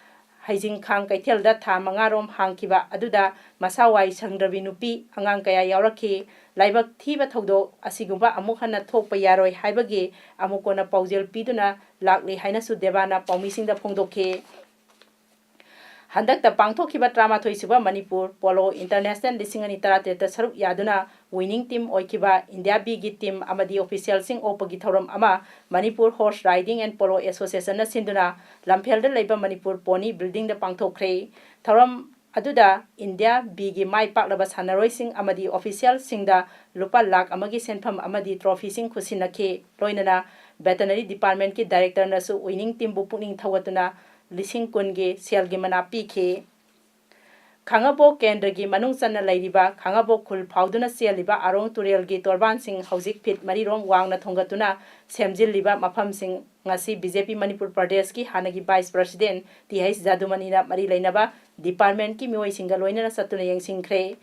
ꯍꯩꯖꯤꯡꯈꯥꯡ ꯀꯩꯊꯦꯜꯗ ꯊꯥ ꯃꯉꯥꯔꯣꯝ ꯍꯥꯡꯈꯤꯕ ꯑꯗꯨꯗ ꯃꯁꯥꯋꯥꯏ ꯁꯪꯗ꯭ꯔꯕꯤ ꯅꯨꯄꯤ ꯑꯉꯥꯡ ꯀꯌꯥ ꯌꯥꯎꯔꯛꯈꯤ꯫ ꯂꯥꯏꯕꯛ ꯊꯤꯕ ꯊꯧꯗꯣꯛ ꯑꯁꯤꯒꯨꯝꯕ ꯑꯃꯨꯛ ꯍꯟꯅ ꯊꯣꯛꯄ ꯌꯥꯔꯣꯏ ꯍꯥꯏꯕꯒꯤ ꯑꯃꯨꯛ ꯀꯣꯟꯅ ꯄꯥꯎꯖꯦꯜ ꯄꯤꯗꯨꯅ ꯂꯥꯛꯂꯤ ꯍꯥꯏꯅꯁꯨ ꯗꯦꯕꯥꯅ ꯄꯥꯎꯃꯤꯁꯤꯡꯗ ꯐꯣꯡꯗꯣꯛꯈꯤ꯫ ꯍꯟꯗꯛꯇ ꯄꯥꯡꯊꯣꯛꯈꯤꯕ ꯇꯔꯥꯃꯥꯊꯣꯏ ꯁꯨꯕ ꯃꯅꯤꯄꯨꯔ ꯄꯣꯂꯣ ꯏꯟꯇꯔꯅꯦꯁꯅꯦꯜ ꯂꯤꯁꯤꯡ ꯑꯅꯤ ꯇꯔꯥꯇꯔꯦꯠꯇ ꯁꯔꯨꯛ ꯌꯥꯗꯨꯅ winning team ꯑꯣꯏꯈꯤꯕ ꯏꯟꯗꯤꯌꯥ B ꯒꯤ team ꯑꯃꯗꯤ official ꯁꯤꯡ ꯑꯣꯛꯄꯒꯤ ꯊꯧꯔꯝ ꯑꯃ Manipur Horse Riding and Polo Association ꯅ ꯁꯤꯟꯗꯨꯅ ꯂꯝꯐꯦꯜꯗ ꯂꯩꯕ ꯃꯅꯤꯄꯨꯔ ꯄꯣꯅꯤ building ꯗ ꯄꯥꯡꯊꯣꯛꯈ꯭ꯔꯦ꯫ ꯊꯧꯔꯝ ꯑꯗꯨꯗ ꯏꯟꯗꯤꯌꯥ B ꯒꯤ ꯃꯥꯏ ꯄꯥꯛꯂꯕ ꯁꯥꯟꯅꯔꯣꯏꯁꯤꯡ ꯑꯃꯗꯤ official ꯁꯤꯡꯗ ꯂꯨꯄꯥ ꯂꯥꯈ ꯑꯃꯒꯤ ꯁꯦꯟꯐꯝ ꯑꯃꯗꯤ trophy ꯁꯤꯡ ꯈꯨꯠꯁꯤꯟꯅꯈꯤ꯫ ꯂꯣꯏꯅꯅ Veterinary Department ꯀꯤ director ꯅꯁꯨ winning team ꯕꯨ ꯄꯨꯛꯅꯤꯡ ꯊꯧꯒꯠꯇꯨꯅ ꯂꯤꯁꯤꯡ ꯀꯨꯟꯒꯤ ꯁꯦꯜꯒꯤ ꯃꯅꯥ ꯄꯤꯈꯤ꯫ ꯈꯥꯡꯉꯕꯣꯛ ꯀꯦꯟꯗ꯭ꯔꯒꯤ ꯃꯅꯨꯡ ꯆꯟꯅ ꯂꯩꯔꯤꯕ ꯈꯥꯡꯉꯕꯣꯛ ꯈꯨꯜ ꯐꯥꯎꯗꯨꯅ ꯆꯦꯜꯂꯤꯕ ꯑꯔꯣꯡ ꯇꯨꯔꯦꯜꯒꯤ ꯇꯣꯔꯕꯥꯟꯁꯤꯡ ꯍꯧꯖꯤꯛ ꯐꯤꯠ ꯃꯔꯤꯔꯣꯝ ꯋꯥꯡꯅ ꯊꯣꯡꯒꯠꯇꯨꯅ ꯁꯦꯝꯖꯤꯜꯂꯤꯕ ꯃꯐꯝꯁꯤꯡ ꯉꯁꯤ B J P ꯃꯅꯤꯄꯨꯔ ꯄ꯭ꯔꯗꯦꯁꯀꯤ ꯍꯥꯟꯅꯒꯤ vice president ꯇꯤ ꯍꯩꯆ ꯖꯥꯗꯨꯃꯅꯤꯅ ꯃꯔꯤ ꯂꯩꯅꯕ department ꯀꯤ ꯃꯤꯑꯣꯏꯁꯤꯡꯒ ꯂꯣꯏꯅꯅ ꯆꯠꯇꯨꯅ ꯌꯦꯡꯁꯤꯟꯈ꯭ꯔꯦ꯫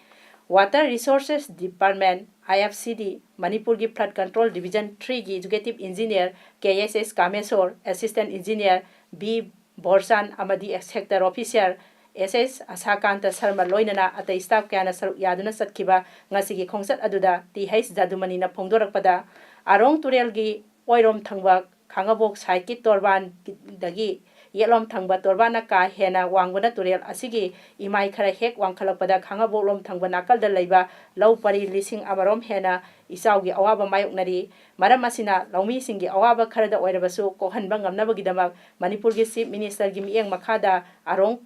Water Resources Department, I F C D, ꯃꯅꯤꯄꯨꯔꯒꯤ Flood Control Division three ꯒꯤ executive engineer ꯀꯦ ꯑꯦꯁ ꯑꯦꯁ ꯀꯥꯃꯦꯁꯣꯔ, assistant engineer ꯕꯤ ꯕꯣꯔꯆꯥꯟ ꯑꯃꯗꯤ sector officer ꯑꯦꯁ ꯑꯦꯁ ꯑꯁꯥꯀꯥꯟꯇ ꯁꯔꯃ ꯂꯣꯏꯅꯅ ꯑꯇꯩ staff ꯀꯌꯥꯅ ꯁꯔꯨꯛ ꯌꯥꯗꯨꯅ ꯆꯠꯈꯤꯕ ꯉꯁꯤꯒꯤ ꯈꯣꯡꯆꯠ ꯑꯗꯨꯗ ꯇꯤ ꯍꯩꯆ ꯖꯥꯗꯨꯃꯅꯤꯅ ꯐꯣꯡꯗꯣꯔꯛꯄꯗ, ꯑꯔꯣꯡ ꯇꯨꯔꯦꯜꯒꯤ ꯑꯣꯏꯔꯣꯝ ꯊꯪꯕ ꯈꯥꯡꯉꯕꯣꯛ side ꯀꯤ ꯇꯣꯔꯕꯥꯟꯗꯒꯤ ꯌꯦꯠꯂꯣꯝ ꯊꯪꯕ ꯇꯣꯔꯕꯥꯟꯅ ꯀꯥ ꯍꯦꯟꯅ ꯋꯥꯡꯕꯅ ꯇꯨꯔꯦꯜ ꯑꯁꯤꯒꯤ ꯏꯃꯥꯏ ꯈꯔ ꯍꯦꯛ ꯋꯥꯡꯈꯠꯂꯛꯄꯗ ꯈꯥꯉꯕꯣꯛꯂꯣꯝ ꯊꯪꯕ ꯅꯥꯀꯜꯗ ꯂꯩꯕ ꯂꯧ ꯄꯔꯤ ꯂꯤꯁꯤꯡ ꯑꯃꯔꯣꯝ ꯍꯦꯟꯅ ꯏꯆꯥꯎꯒꯤ ꯑꯋꯥꯕ ꯃꯥꯌꯣꯛꯅꯔꯤ꯫ ꯃꯔꯝ ꯑꯁꯤꯅ ꯂꯧꯃꯤꯁꯤꯡꯒꯤ ꯑꯋꯥꯕ ꯈꯔꯗ ꯑꯣꯏꯔꯕꯁꯨ ꯀꯣꯛꯍꯟꯕ ꯉꯝꯅꯕꯒꯤꯗꯃꯛ ꯃꯅꯤꯄꯨꯔꯒꯤ Chief Ministerꯒꯤ ꯃꯤꯠꯌꯦꯡ ꯃꯈꯥꯗ ꯑꯔꯣꯡ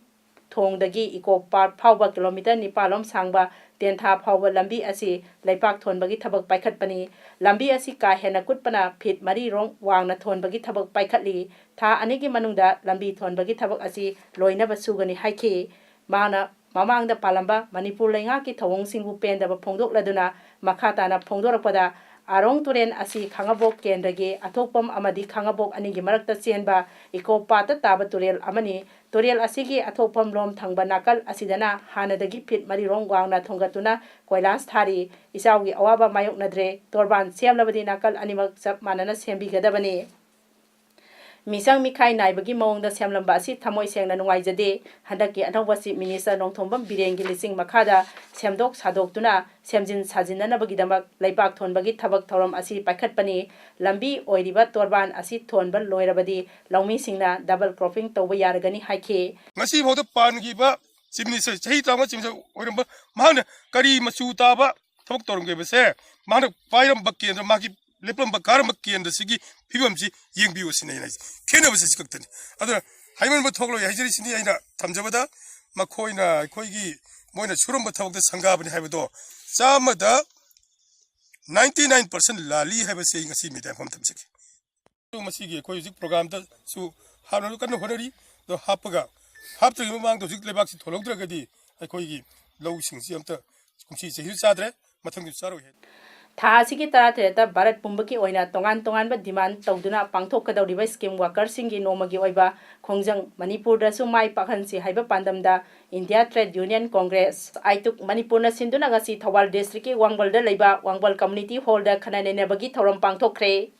ꯊꯣꯡꯗꯒꯤ Eco Park ꯐꯥꯎꯕ kilometre ꯅꯤꯄꯥꯜ ꯂꯣꯝ ꯁꯥꯡꯕ ꯇꯦꯟꯊꯥ ꯐꯥꯎꯕ ꯂꯝꯕꯤ ꯑꯁꯤ ꯂꯩꯄꯥꯛ ꯊꯣꯟꯕꯒꯤ ꯊꯕꯛ ꯄꯥꯏꯈꯠꯄꯅꯤ꯫ ꯂꯝꯕꯤ ꯑꯁꯤ ꯀꯥ ꯍꯦꯟꯅ ꯀꯨꯠꯄꯅ feet ꯃꯔꯤ ꯔꯣꯝ ꯋꯥꯡꯅ ꯊꯣꯟꯕꯒꯤ ꯊꯕꯛ ꯄꯥꯏꯈꯠꯂꯤ꯫ ꯊꯥ ꯑꯅꯤꯒꯤ ꯃꯅꯨꯡꯗ ꯂꯝꯕꯤ ꯊꯣꯟꯕꯒꯤ ꯊꯕꯛ ꯑꯁꯤ ꯂꯣꯏꯅꯕ ꯁꯨꯒꯅꯤ ꯍꯥꯏꯈꯤ꯫ ꯃꯥꯅ ꯃꯃꯥꯡꯗ ꯄꯥꯜꯂꯝꯕ ꯃꯅꯤꯄꯨꯔ ꯂꯩꯉꯥꯛꯀꯤ ꯊꯧꯑꯣꯡꯁꯤꯡꯕꯨ ꯄꯦꯟꯗꯕ ꯐꯣꯡꯗꯣꯛꯂꯗꯨꯅ ꯃꯈꯥ ꯇꯥꯅ ꯐꯣꯡꯗꯣꯔꯛꯄꯗ, ꯑꯔꯣꯡ ꯇꯨꯔꯦꯜ ꯑꯁꯤ ꯈꯥꯉꯕꯣꯛ ꯀꯦꯟꯗ꯭ꯔꯒꯤ ꯑꯊꯣꯛꯐꯝ ꯑꯃꯗꯤ ꯈꯥꯉꯕꯣꯛ ꯑꯅꯤꯒꯤ ꯃꯔꯛꯇ ꯆꯦꯟꯕ Eco Parkꯇ ꯇꯥꯕ ꯇꯨꯔꯦꯜ ꯑꯃꯅꯤ꯫ ꯇꯨꯔꯦꯜ ꯑꯁꯤꯒꯤ ꯑꯊꯣꯛꯐꯝ ꯂꯣꯝ ꯊꯪꯕ ꯅꯥꯀꯜ ꯑꯁꯤꯗꯅ ꯍꯥꯟꯅꯗꯒꯤ feet ꯃꯔꯤ ꯔꯣꯝ ꯋꯥꯡꯅ ꯊꯣꯡꯒꯠꯇꯨꯅ ꯀꯣꯏꯂꯥꯁ ꯊꯥꯔꯤ꯫ ꯏꯆꯥꯎꯒꯤ ꯑꯋꯥꯕ ꯃꯥꯌꯣꯛꯅꯗ꯭ꯔꯦ꯫ ꯇꯣꯔꯕꯥꯟ ꯁꯦꯝꯂꯕꯗꯤ ꯅꯥꯀꯜ ꯑꯅꯤꯃꯛ ꯆꯞ ꯃꯥꯟꯅꯅ ꯁꯦꯝꯕꯤꯒꯗꯕꯅꯤ꯫ ꯃꯤꯆꯪ ꯃꯤꯈꯥꯏ ꯅꯥꯏꯕꯒꯤ ꯃꯑꯣꯡꯗ ꯁꯦꯝꯂꯝꯕ ꯑꯁꯤ ꯊꯃꯣꯏ ꯁꯦꯡꯅ ꯅꯨꯡꯉꯥꯏꯖꯗꯦ꯫ ꯍꯟꯗꯛꯀꯤ ꯑꯅꯧꯕ Chief Minister ꯅꯣꯡꯊꯣꯝꯕꯝ ꯕꯤꯔꯦꯟꯒꯤ ꯂꯤꯆꯤꯡ ꯃꯈꯥꯗ ꯁꯦꯝꯗꯣꯛ ꯁꯥꯗꯣꯛꯇꯨꯅ ꯁꯦꯝꯖꯤꯟ ꯁꯥꯖꯤꯟꯅꯅꯕꯒꯤꯗꯃꯛ ꯂꯩꯄꯥꯛ ꯊꯣꯟꯕꯒꯤ ꯊꯕꯛ ꯊꯧꯔꯝ ꯑꯁꯤ ꯄꯥꯏꯈꯠꯄꯅꯤ꯫ ꯂꯝꯕꯤ ꯑꯣꯏꯔꯤꯕ ꯇꯣꯔꯕꯥꯟ ꯑꯁꯤ ꯊꯣꯟꯕ ꯂꯣꯏꯔꯕꯗꯤ ꯂꯧꯃꯤꯁꯤꯡꯅ double cropping ꯇꯧꯕ ꯌꯥꯔꯒꯅꯤ ꯍꯥꯏꯈꯤ꯫ ꯉꯁꯤꯐꯥꯎꯗ ꯄꯥꯟꯈꯤꯕ Chief Minister, ꯆꯍꯤ ꯇꯔꯥꯃꯉꯥ Chief Minister ꯑꯣꯏꯔꯝꯕ ꯃꯍꯥꯛꯅ ꯀꯔꯤ ꯃꯆꯨ ꯇꯥꯕ ꯊꯕꯛ ꯇꯧꯔꯝꯒꯦ ꯍꯥꯏꯕꯁꯦ, ꯃꯍꯥꯛꯅ ꯄꯥꯏꯔꯝꯕ ꯀꯦꯟꯗ꯭ꯔ, ꯃꯍꯥꯛꯀꯤ ꯂꯦꯞꯂꯝꯕ ꯀꯥꯔꯝꯕ ꯀꯦꯟꯗ꯭ꯔꯁꯤꯒꯤ ꯐꯤꯕꯝꯁꯤ ꯌꯦꯡꯕꯤꯌꯨ ꯁꯤꯅꯤ ꯑꯩꯅ ꯍꯥꯏꯁꯦ꯫ ꯈꯦꯠꯅꯕꯁꯦ ꯁꯤ ꯈꯛꯇꯅꯤ꯫ ꯑꯗꯨꯅ ꯍꯥꯏꯃꯟꯕ ꯊꯣꯛꯂꯣꯏ ꯍꯥꯏꯖꯔꯤꯁꯤꯅꯤ꯫ ꯑꯩꯅ ꯊꯝꯖꯕꯗ, ꯃꯈꯣꯏꯅ ꯑꯩꯈꯣꯏꯒꯤ, ꯃꯣꯏꯅ ꯁꯨꯔꯝꯕ ꯊꯕꯛꯇ ꯁꯪꯒꯥꯕꯅꯤ ꯍꯥꯏꯕꯗꯣ ꯆꯥꯝꯃꯗ ninety nine percent ꯂꯥꯜꯂꯤ ꯍꯥꯏꯕꯁꯤ ꯑꯩ ꯉꯁꯤ ꯃꯦꯗꯤꯌꯥ ꯃꯐꯝ ꯊꯝꯖꯒꯦ꯫ ꯃꯁꯤꯒꯤ ꯑꯩꯈꯣꯏ ꯍꯧꯖꯤꯛ ꯄ꯭ꯔꯣꯒ꯭ꯔꯥꯝꯗꯁꯨ ꯍꯥꯞꯅꯕ ꯀꯟꯅ ꯍꯣꯠꯅꯔꯤ꯫ ꯑꯗꯣ ꯍꯥꯞꯄꯒ, ꯍꯥꯞꯇ꯭ꯔꯤꯉꯩ ꯃꯃꯥꯡꯗ ꯍꯧꯖꯤꯛ ꯂꯩꯕꯥꯛꯁꯤ ꯊꯣꯜꯍꯧꯗ꯭ꯔꯒꯗꯤ ꯑꯩꯈꯣꯏꯒꯤ ꯂꯧꯁꯤꯡꯁꯤ ꯑꯝꯇ ꯀꯨꯝꯁꯤ ꯆꯍꯤꯁꯨ ꯆꯥꯗ꯭ꯔꯦ, ꯃꯊꯪꯁꯨ ꯆꯥꯔꯣꯏ ꯍꯥꯏ꯫ ꯊꯥ ꯑꯁꯤꯒꯤ ꯇꯔꯥꯇꯔꯦꯠꯇ ꯚꯥꯔꯠ ꯄꯨꯝꯕꯒꯤ ꯑꯣꯏꯅ ꯇꯣꯉꯥꯟ ꯇꯣꯉꯥꯟꯕ demand ꯇꯧꯗꯨꯅ ꯄꯥꯡꯊꯣꯛꯀꯗꯧꯔꯤꯕ scheme workerꯁꯤꯡꯒꯤ ꯅꯣꯡꯃꯒꯤ ꯑꯣꯏꯕ ꯈꯣꯡꯖꯪ ꯃꯅꯤꯄꯨꯔꯗꯁꯨ ꯃꯥꯏ ꯄꯥꯛꯍꯟꯁꯤ ꯍꯥꯏꯕ ꯄꯥꯟꯗꯝꯗ India Trade Union Congress, ꯑꯥꯏꯇꯨꯛ, ꯃꯅꯤꯄꯨꯔꯅ ꯁꯤꯟꯗꯨꯅ ꯉꯁꯤ ꯊꯧꯕꯥꯜ districtꯀꯤ ꯋꯥꯡꯕꯜꯗ ꯂꯩꯕ ꯋꯥꯡꯕꯜ community hallꯗ ꯈꯟꯅ ꯅꯩꯅꯕꯒꯤ ꯊꯧꯔꯝ ꯄꯥꯡꯊꯣꯛꯈ꯭ꯔꯦ꯫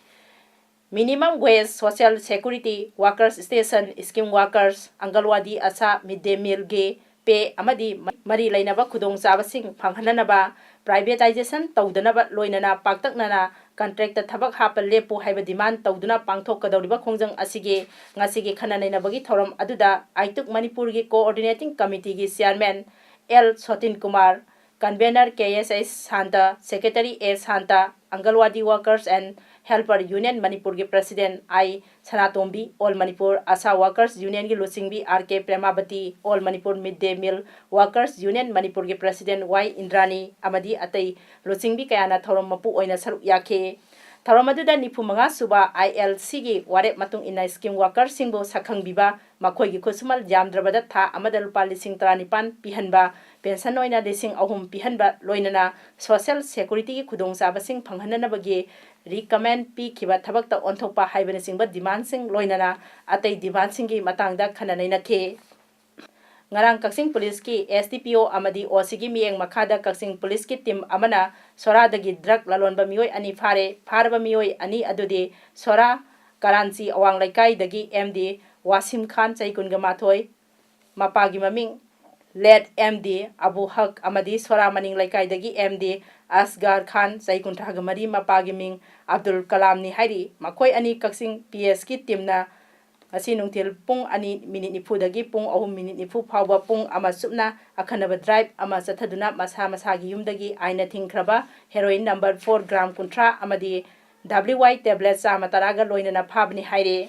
Minimum wage, social security, workers station, scheme workers, ꯑꯪꯒꯜꯋꯥꯗꯤ, ꯑꯁꯥ, midday mealꯒꯤ pay ꯑꯃꯗꯤ ꯃꯔꯤ ꯂꯩꯅꯕ ꯈꯨꯗꯣꯡꯆꯥꯕꯁꯤꯡ ꯐꯪꯍꯟꯅꯅꯕ privatization ꯇꯧꯗꯅꯕ, ꯂꯣꯏꯅꯅ ꯄꯥꯛꯇꯛꯅꯅ contract ꯇ ꯊꯕꯛ ꯍꯥꯞꯄ ꯂꯦꯞꯄꯨ ꯍꯥꯏꯕ demand ꯇꯧꯗꯨꯅ ꯄꯥꯡꯊꯣꯛꯀꯗꯧꯔꯤꯕ ꯈꯣꯡꯖꯪ ꯑꯁꯤꯒꯤ ꯉꯁꯤꯒꯤ ꯈꯟꯅ ꯅꯩꯅꯕꯒꯤ ꯊꯧꯔꯝ ꯑꯗꯨꯗ ꯑꯥꯏꯇꯨꯛ ꯃꯅꯤꯄꯨꯔꯒꯤ coordinating committee ꯒꯤ chairman L Sotin Kumar, convener K S S Shanta, secretary A Shanta, Anganwadi Workers and Helper Union ꯃꯅꯤꯄꯨꯔꯒꯤ president I Sanatombi, All Manipur ASHA Workers Union ꯒꯤ ꯂꯨꯆꯤꯡꯕꯤ R K Premabati, All Manipur Mid Day Meal Workers Union ꯃꯅꯤꯄꯨꯔꯒꯤ president ꯋꯥꯏ ꯏꯟꯗ꯭ꯔꯥꯅꯤ ꯑꯃꯗꯤ ꯑꯇꯩ ꯂꯨꯆꯤꯡꯕꯤ ꯀꯌꯥꯅ ꯊꯧꯔꯝ ꯃꯄꯨ ꯑꯣꯏꯅ ꯁꯔꯨꯛ ꯌꯥꯈꯤ꯫ ꯊꯧꯔꯝ ꯑꯗꯨꯗ ꯅꯤꯐꯨ ꯃꯉꯥ ꯁꯨꯕ ꯑꯥꯏ ꯑꯦꯜ ꯁꯤꯒꯤ ꯋꯥꯔꯦꯞ ꯃꯇꯨꯡ ꯏꯟꯅ scheme worker ꯁꯤꯡꯕꯨ ꯁꯛꯈꯪꯕꯤꯕ, ꯃꯈꯣꯏꯒꯤ ꯈꯨꯠꯁꯨꯃꯜ ꯌꯥꯝꯗ꯭ꯔꯕꯗ ꯊꯥ ꯑꯃꯗ ꯂꯨꯄꯥ ꯂꯤꯁꯤꯡ ꯇꯔꯥꯅꯤꯄꯥꯟ ꯄꯤꯍꯟꯕ, pension ꯑꯣꯏꯅ ꯂꯤꯁꯤꯡ ꯑꯍꯨꯝ ꯄꯤꯍꯟꯕ, ꯂꯣꯏꯅꯅ social security ꯒꯤ ꯈꯨꯗꯣꯡꯆꯥꯕꯁꯤꯡ ꯐꯪꯍꯟꯅꯅꯕꯒꯤ recommend ꯄꯤꯈꯤꯕ ꯊꯕꯛꯇ ꯑꯣꯟꯊꯣꯛꯄ ꯍꯥꯏꯕꯅꯆꯤꯡꯕ demand ꯁꯤꯡ ꯂꯣꯏꯅꯅ ꯑꯇꯩ demand ꯁꯤꯡꯒꯤ ꯃꯇꯥꯡꯗ ꯈꯟꯅ ꯅꯩꯅꯈꯤ꯫ ꯉꯔꯥꯡ ꯀꯛꯆꯤꯡ ꯄꯨꯂꯤꯁꯀꯤ ꯑꯦꯁ ꯗꯤ ꯄꯤ ꯑꯣ ꯑꯃꯗꯤ ꯑꯣ ꯁꯤ ꯒꯤ ꯃꯤꯠꯌꯦꯡ ꯃꯈꯥꯗ ꯀꯛꯆꯤꯡ ꯄꯨꯂꯤꯁꯀꯤ team ꯑꯃꯅ ꯁꯣꯔꯥꯗꯒꯤ drug ꯂꯂꯣꯟꯕ ꯃꯤꯑꯣꯏ ꯑꯅꯤ ꯐꯥꯔꯦ꯫ ꯐꯥꯔꯕ ꯃꯤꯑꯣꯏ ꯑꯅꯤ ꯑꯗꯨꯗꯤ ꯁꯣꯔꯥ ꯀꯥꯔꯥꯟꯆꯤ ꯑꯋꯥꯡ ꯂꯩꯀꯥꯏꯗꯒꯤ ꯑꯦꯝ ꯗꯤ ꯋꯥꯁꯤꯝ ꯈꯥꯟ, ꯆꯍꯤ ꯀꯨꯟꯒ ꯃꯥꯊꯣꯏ, ꯃꯄꯥꯒꯤ ꯃꯃꯤꯡ late ꯑꯦꯝ ꯗꯤ ꯑꯕꯨ ꯍꯛ, ꯑꯃꯗꯤ ꯁꯣꯔꯥ ꯃꯅꯤꯡ ꯂꯩꯀꯥꯏꯗꯒꯤ ꯑꯦꯝ ꯗꯤ ꯑꯁꯒꯥꯔ ꯈꯥꯟ, ꯆꯍꯤ ꯀꯨꯟꯊ꯭ꯔꯥꯒ ꯃꯔꯤ, ꯃꯄꯥꯒꯤ ꯃꯤꯡ ꯑꯕꯗꯨꯜ ꯀꯂꯥꯝꯅꯤ ꯍꯥꯏꯔꯤ꯫ ꯃꯈꯣꯏ ꯑꯅꯤ ꯀꯛꯆꯤꯡ ꯄꯤ ꯑꯦꯁ ꯀꯤ team ꯅ ꯉꯁꯤ ꯅꯨꯡꯊꯤꯜ ꯄꯨꯡ ꯑꯅꯤ minute ꯅꯤꯐꯨꯗꯒꯤ ꯄꯨꯡ ꯑꯍꯨꯝ minute ꯅꯤꯐꯨ ꯐꯥꯎꯕ ꯄꯨꯡ ꯑꯃ ꯆꯨꯞꯅ ꯑꯈꯟꯅꯕ drive ꯑꯃ ꯆꯠꯊꯗꯨꯅ ꯃꯁꯥ ꯃꯁꯥꯒꯤ ꯌꯨꯝꯗꯒꯤ ꯑꯥꯏꯟꯅ ꯊꯤꯡꯈ꯭ꯔꯕ heroin number four gram ꯀꯨꯟꯊ꯭ꯔꯥ ꯑꯃꯗꯤ ꯗꯕ꯭ꯂꯤꯎ ꯋꯥꯏ tablet ꯆꯥꯝꯃ ꯇꯔꯥꯒ ꯂꯣꯏꯅꯅ ꯐꯥꯕꯅꯤ ꯍꯥꯏꯔꯤ꯫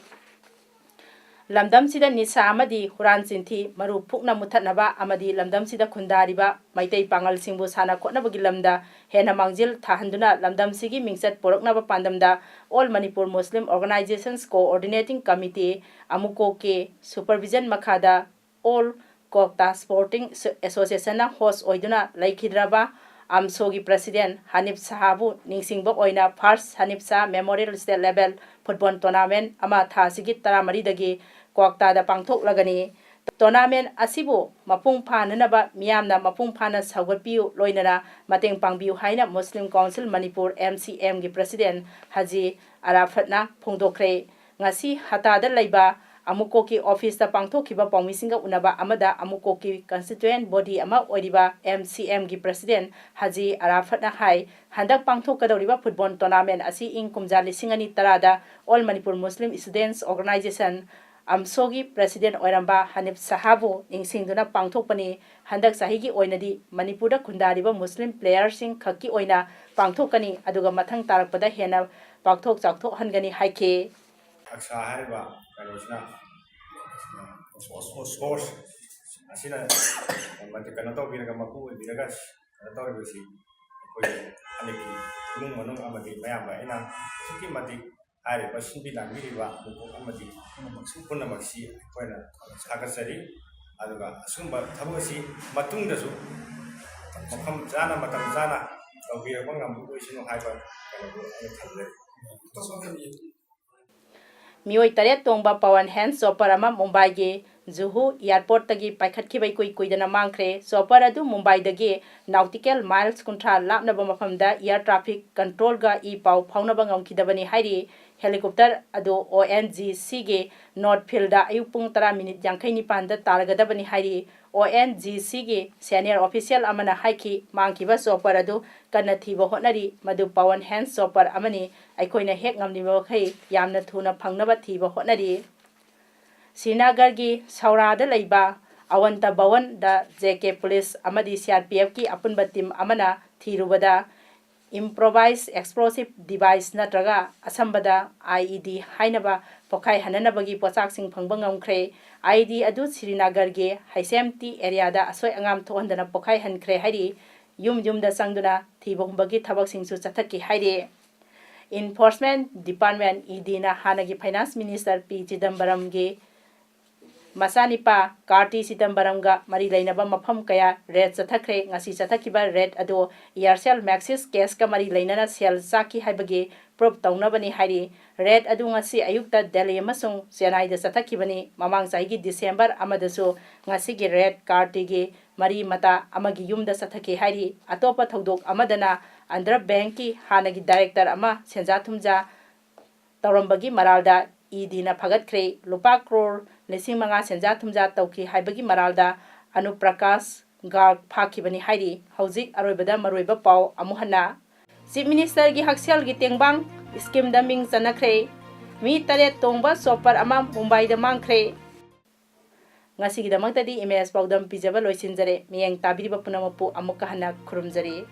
ꯂꯝꯗꯝꯁꯤꯗ ꯅꯤꯁꯥ ꯑꯃꯗꯤ ꯍꯨꯔꯥꯟ ꯆꯤꯟꯊꯤ ꯃꯔꯨ ꯐꯨꯛꯅ ꯃꯨꯊꯠꯅꯕ ꯑꯃꯗꯤ ꯂꯝꯗꯝꯁꯤꯗ ꯈꯨꯟꯗꯥꯔꯤꯕ ꯃꯩꯇꯩ ꯄꯥꯉꯜꯁꯤꯡꯕꯨ ꯁꯥꯟꯅ ꯈꯣꯠꯅꯕꯒꯤ ꯂꯝꯗ ꯍꯦꯟꯅ ꯃꯥꯡꯖꯤꯜ ꯊꯥꯍꯟꯗꯨꯅ ꯂꯝꯗꯝꯁꯤꯒꯤ ꯃꯤꯡꯆꯠ ꯄꯨꯔꯛꯅꯕ ꯄꯥꯟꯗꯝꯗ All Manipur Muslim Organizations Coordinating Committee, ꯑꯃꯨꯀꯣ ꯀꯦ supervision ꯃꯈꯥꯗ All Kokta Sporting Association ꯅ host ꯑꯣꯏꯗꯨꯅ ꯂꯩꯈꯤꯗ꯭ꯔꯕ ꯑꯝꯁꯣꯒꯤ president ꯍꯅꯤꯞ ꯁꯍꯥꯕꯨ ꯅꯤꯡꯁꯤꯡꯕ ꯑꯣꯏꯅ First ꯍꯅꯤꯞ ꯁꯍꯥ Memorial State Level Football Tournament ꯑꯃ ꯊꯥ ꯑꯁꯤꯒꯤ ꯇꯔꯥꯃꯔꯤꯗꯒꯤ ꯀ꯭ꯋꯥꯛꯇꯥꯗ ꯄꯥꯡꯊꯣꯛꯂꯒꯅꯤ꯫ Tournament ꯑꯁꯤꯕꯨ ꯃꯄꯨꯡ ꯐꯥꯅꯅꯕ, ꯃꯤꯌꯥꯝꯅ ꯃꯄꯨꯡ ꯐꯥꯅ ꯁꯧꯒꯠꯄꯤꯌꯨ, ꯂꯣꯏꯅꯅ ꯃꯇꯦꯡ ꯄꯥꯡꯕꯤꯌꯨ ꯍꯥꯏꯅ Muslim Council Manipur, M C M ꯒꯤ president ꯍꯥꯖꯤ ꯑꯔꯥꯐꯠꯅ ꯐꯣꯡꯗꯣꯛꯈ꯭ꯔꯦ꯫ ꯉꯁꯤ ꯍꯇꯥꯗ ꯂꯩꯕ ꯑꯃꯨꯀꯣꯛꯀꯤ ꯑꯣꯐꯤꯁꯇ ꯄꯥꯡꯊꯣꯛꯈꯤꯕ ꯄꯥꯎꯃꯤꯁꯤꯡꯒ ꯎꯅꯕ ꯑꯃꯗ ꯑꯃꯨꯀꯣꯛꯀꯤ constituent body ꯑꯃ ꯑꯣꯏꯔꯤꯕ M C M ꯒꯤ president ꯍꯥꯖꯤ ꯑꯔꯥꯐꯠꯅ ꯍꯥꯏ, ꯍꯟꯗꯛ ꯄꯥꯡꯊꯣꯛꯀꯗꯧꯔꯤꯕ football tournament ꯑꯁꯤ ꯏꯪ ꯀꯨꯝꯖꯥ ꯂꯤꯁꯤꯡ ꯑꯅꯤ ꯇꯔꯥꯗ All Manipur Muslim Students Organisation, ꯑꯝꯁꯣꯒꯤ president ꯑꯣꯏꯔꯝꯕ ꯍꯅꯤꯐ ꯁꯍꯥꯕꯨ ꯅꯤꯡꯁꯤꯡꯗꯨꯅ ꯄꯥꯡꯊꯣꯛꯄꯅꯤ꯫ ꯍꯟꯗꯛ ꯆꯍꯤꯒꯤ ꯑꯣꯏꯅꯗꯤ ꯃꯅꯤꯄꯨꯔꯗ ꯈꯨꯟꯗꯥꯔꯤꯕ ꯃꯨꯁꯂꯤꯝ playerꯁꯤꯡ ꯈꯛꯀꯤ ꯑꯣꯏꯅ ꯄꯥꯡꯊꯣꯛꯀꯅꯤ, ꯑꯗꯨꯒ ꯃꯊꯪ ꯇꯥꯔꯛꯄꯗ ꯍꯦꯟꯅ ꯄꯥꯛꯊꯣꯛ ꯆꯥꯎꯊꯣꯛꯍꯟꯒꯅꯤ ꯍꯥꯏꯈꯤ꯫ ꯑꯛꯁꯥ ꯍꯥꯏꯔꯤꯕ ꯀꯩꯅꯣꯁꯤꯅ, sports ꯑꯁꯤꯅ ꯃꯗꯨ ꯀꯩꯅꯣ ꯇꯧꯕꯤꯔꯒ, ꯃꯄꯨ ꯑꯣꯏꯕꯤꯔꯒ ꯀꯩꯅꯣ ꯇꯧꯔꯤꯕꯁꯤ ꯑꯩꯈꯣꯏꯒꯤ ꯍꯟꯗꯛꯀꯤ ꯏꯃꯨꯡ ꯃꯅꯨꯡ ꯑꯃꯗꯤ ꯃꯌꯥꯝꯕ ꯑꯩꯅ ꯑꯁꯨꯛꯀꯤ ꯃꯇꯤꯛ ꯍꯥꯏꯔꯤꯕ ꯁꯤꯟꯕꯤ ꯂꯥꯡꯕꯤꯔꯤꯕ ꯃꯤꯄꯨꯝ ꯑꯃꯗꯤ ꯄꯨꯝꯅꯃꯛꯁꯤ ꯑꯩꯈꯣꯏꯅ ꯊꯥꯒꯠꯆꯔꯤ꯫ ꯑꯗꯨꯒ ꯑꯁꯤꯒꯨꯝꯕ ꯊꯕꯛ ꯑꯁꯤ ꯃꯇꯨꯡꯗꯁꯨ ꯃꯐꯝ ꯆꯥꯅ, ꯃꯇꯝ ꯆꯥꯅ ꯇꯧꯕꯤꯔꯛꯄ ꯉꯝꯕ ꯑꯣꯏꯁꯅꯨ ꯍꯥꯏꯕ ꯀꯩꯅꯣꯗꯨ ꯑꯩꯅ ꯊꯝꯖꯔꯤ꯫ ꯃꯤꯑꯣꯏ ꯇꯔꯦꯠ ꯇꯣꯡꯕ Pawan Hens chopper ꯑꯃ ꯃꯨꯝꯕꯥꯏꯒꯤ ꯖꯨꯍꯨ airportꯇꯒꯤ ꯄꯥꯏꯈꯠꯈꯤꯕ ꯏꯀꯨꯏ ꯀꯨꯏꯗꯅ ꯃꯥꯡꯈ꯭ꯔꯦ꯫ Chopper ꯑꯗꯨ ꯃꯨꯝꯕꯥꯏꯗꯒꯤ nautical miles ꯀꯨꯟꯊ꯭ꯔꯥ ꯂꯥꯞꯅꯕ ꯃꯐꯝꯗ air traffic controlꯒ ꯏ ꯄꯥꯎ ꯐꯥꯎꯅꯕ ꯉꯝꯈꯤꯗꯕꯅꯤ ꯍꯥꯏꯔꯤ꯫ Helicopter ꯑꯗꯨ O N G Cꯒꯤ North Fieldꯗ ꯑꯌꯨꯛ ꯄꯨꯡ ꯇꯔꯥ ꯃꯤꯅꯤꯠ ꯌꯥꯡꯈꯩ ꯅꯤꯄꯥꯟꯗ ꯇꯥꯔꯒꯗꯕꯅꯤ ꯍꯥꯏꯔꯤ꯫ O N G Cꯒꯤ senior official ꯑꯃꯅ ꯍꯥꯏꯈꯤ, ꯃꯥꯡꯈꯤꯕ chopper ꯑꯗꯨ ꯀꯟꯅ ꯊꯤꯕ ꯍꯣꯠꯅꯔꯤ꯫ ꯃꯗꯨ Pawan Hens chopper ꯑꯃꯅꯤ꯫ ꯑꯩꯈꯣꯏꯅ ꯍꯦꯛ ꯉꯝꯂꯤꯕ ꯃꯈꯩ ꯌꯥꯝꯅ ꯊꯨꯅ ꯐꯪꯅꯕ ꯊꯤꯕ ꯍꯣꯠꯅꯔꯤ꯫ ꯁ꯭ꯔꯤꯅꯒꯔꯒꯤ ꯁꯧꯔꯥꯗ ꯂꯩꯕ ꯑꯋꯟꯇ ꯚꯋꯟꯗ J K police ꯑꯃꯗꯤ C R P Fꯀꯤ ꯑꯄꯨꯟꯕ team ꯑꯃꯅ ꯊꯤꯔꯨꯕꯗ improvised explosive device ꯅꯠꯇ꯭ꯔꯒ ꯑꯁꯝꯕꯗ I E D ꯍꯥꯏꯅꯕ ꯄꯣꯈꯥꯏꯍꯟꯅꯅꯕꯒꯤ ꯄꯣꯠꯁꯛꯁꯤꯡ ꯐꯪꯕ ꯉꯝꯈ꯭ꯔꯦ꯫ I E D ꯑꯗꯨ ꯁ꯭ꯔꯤꯅꯒꯔꯒꯤ ꯍꯩꯁꯦꯝꯇꯤ areaꯗ ꯑꯁꯣꯏ ꯑꯉꯥꯝ ꯊꯣꯛꯍꯟꯗꯅ ꯄꯣꯈꯥꯏꯍꯟꯈ꯭ꯔꯦ ꯍꯥꯏꯔꯤ꯫ ꯌꯨꯝ ꯌꯨꯝꯗ ꯆꯪꯗꯨꯅ ꯊꯤꯕ ꯍꯨꯝꯕꯒꯤ ꯊꯕꯛꯁꯤꯡꯁꯨ ꯆꯠꯊꯈꯤ ꯍꯥꯏꯔꯤ꯫ Enforcement Department, EDꯅ ꯍꯥꯟꯅꯒꯤ Finance Minister P ꯆꯤꯗꯝꯕꯔꯝꯒꯤ ꯃꯆꯥꯅꯤꯄꯥ ꯀꯥꯔꯇꯤ ꯆꯤꯗꯝꯕꯔꯝꯒ ꯃꯔꯤ ꯂꯩꯅꯕ ꯃꯐꯝ ꯀꯌꯥ raid ꯆꯠꯊꯈ꯭ꯔꯦ꯫ ꯉꯁꯤ ꯆꯠꯊꯈꯤꯕ raid ꯑꯗꯨ Aircel Maxis caseꯀ ꯃꯔꯤ ꯂꯩꯅꯅ ꯁꯦꯜ ꯆꯥꯛꯈꯤ ꯍꯥꯏꯕꯒꯤ proof ꯇꯧꯅꯕꯅꯤ ꯍꯥꯏꯔꯤ꯫ Raid ꯑꯗꯨ ꯉꯁꯤ ꯑꯌꯨꯛꯇ ꯗꯦꯜꯂꯤ ꯑꯃꯁꯨꯡ ꯆꯦꯟꯅꯥꯏꯗ ꯆꯠꯊꯈꯤꯕꯅꯤ꯫ ꯃꯃꯥꯡ ꯆꯍꯤꯒꯤ December ꯑꯃꯗꯁꯨ ꯉꯁꯤꯒꯤ raid ꯀꯥꯔꯇꯤꯒꯤ ꯃꯔꯤ ꯃꯇꯥ ꯑꯃꯒꯤ ꯌꯨꯝꯗ ꯆꯠꯊꯈꯤ ꯍꯥꯏꯔꯤ꯫ ꯑꯇꯣꯞꯄ ꯊꯧꯗꯣꯛ ꯑꯃꯗꯅ ꯑꯟꯙ꯭ꯔ ꯕꯦꯡꯛꯀꯤ ꯍꯥꯟꯅꯒꯤ director ꯑꯃ ꯁꯦꯟꯖꯥ ꯊꯨꯝꯖꯥ ꯇꯧꯔꯝꯕꯒꯤ ꯃꯔꯥꯜꯗ ꯏ ꯗꯤꯅ ꯐꯥꯒꯠꯈ꯭ꯔꯦ꯫ ꯂꯨꯄꯥ ꯀ꯭ꯔꯣꯔ ꯂꯤꯁꯤꯡ ꯃꯉꯥ ꯁꯦꯟꯖꯥ ꯊꯨꯝꯖꯥ ꯇꯧꯈꯤ ꯍꯥꯏꯕꯒꯤ ꯃꯔꯥꯜꯗ ꯑꯅꯨꯞ ꯄ꯭ꯔꯀꯥꯁ ꯒꯥꯔꯒ ꯐꯥꯈꯤꯕꯅꯤ ꯍꯥꯏꯔꯤ꯫ ꯍꯧꯖꯤꯛ ꯑꯔꯣꯏꯕꯗ ꯃꯔꯨꯑꯣꯏꯕ ꯄꯥꯎ ꯑꯃꯨꯛ ꯍꯟꯅ꯫ ꯆꯤꯐ ꯃꯤꯅꯤꯁꯇꯔꯒꯤ ꯍꯛꯁꯦꯜꯒꯤ ꯇꯦꯡꯕꯥꯡ ꯁ꯭ꯀꯤꯝꯗ ꯃꯤꯡ ꯆꯟꯅꯈ꯭ꯔꯦ꯫ ꯃꯤ ꯇꯔꯦꯠ ꯇꯣꯡꯕ ꯆꯣꯄꯔ ꯑꯃ ꯃꯨꯝꯕꯥꯏꯗ ꯃꯥꯡꯈ꯭ꯔꯦ꯫ ꯉꯁꯤꯒꯤꯗꯃꯛꯇꯗꯤ ꯏꯃꯦꯖ ꯄꯥꯎꯗꯝ ꯄꯤꯖꯕ ꯂꯣꯏꯁꯤꯟꯖꯔꯦ꯫ ꯃꯤꯠꯌꯦꯡ ꯇꯥꯕꯤꯔꯤꯕ ꯄꯨꯝꯅꯃꯛꯄꯨ ꯑꯃꯨꯛꯀ ꯍꯟꯅ ꯈꯨꯔꯨꯝꯖꯔꯤ꯫